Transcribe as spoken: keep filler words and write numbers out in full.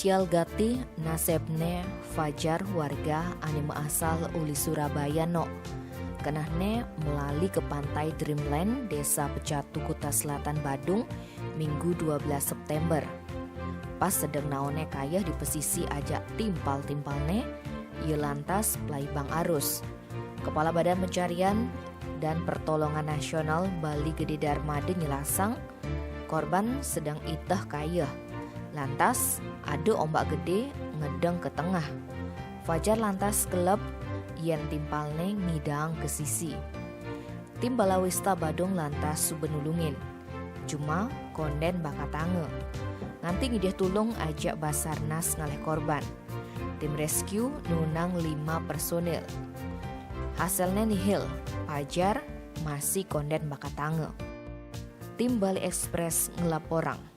Kial gati nasebne Fajar, warga ane measal uli Surabaya no. Kenehne melali ke Pantai Dreamland, Desa Pecatu, Kuta Selatan, Badung, Minggu dua belas September. Pas sedeng naone kayeh di pesisi ajak timpal-timpalne, ye lantas pelaibang arus. Kepala Badan Pencarian dan Pertolongan Nasional Bali Gede Darmade nyelasang, korban sedang iteh kayeh. Lantas, ade ombak gede ngedeng ke tengah. Fajar lantas kelep yen timpalne ngidang ke sisi. Tim Balawista Badung lantas suba nulungin. Cuma konden baka tange. Nganti ngidih tulung ajak Basarnas ngalih korban. Tim rescue nunang lima personil. Hasilne nihil, Fajar masih konden baka tange. Tim Bali Express ngelaporang,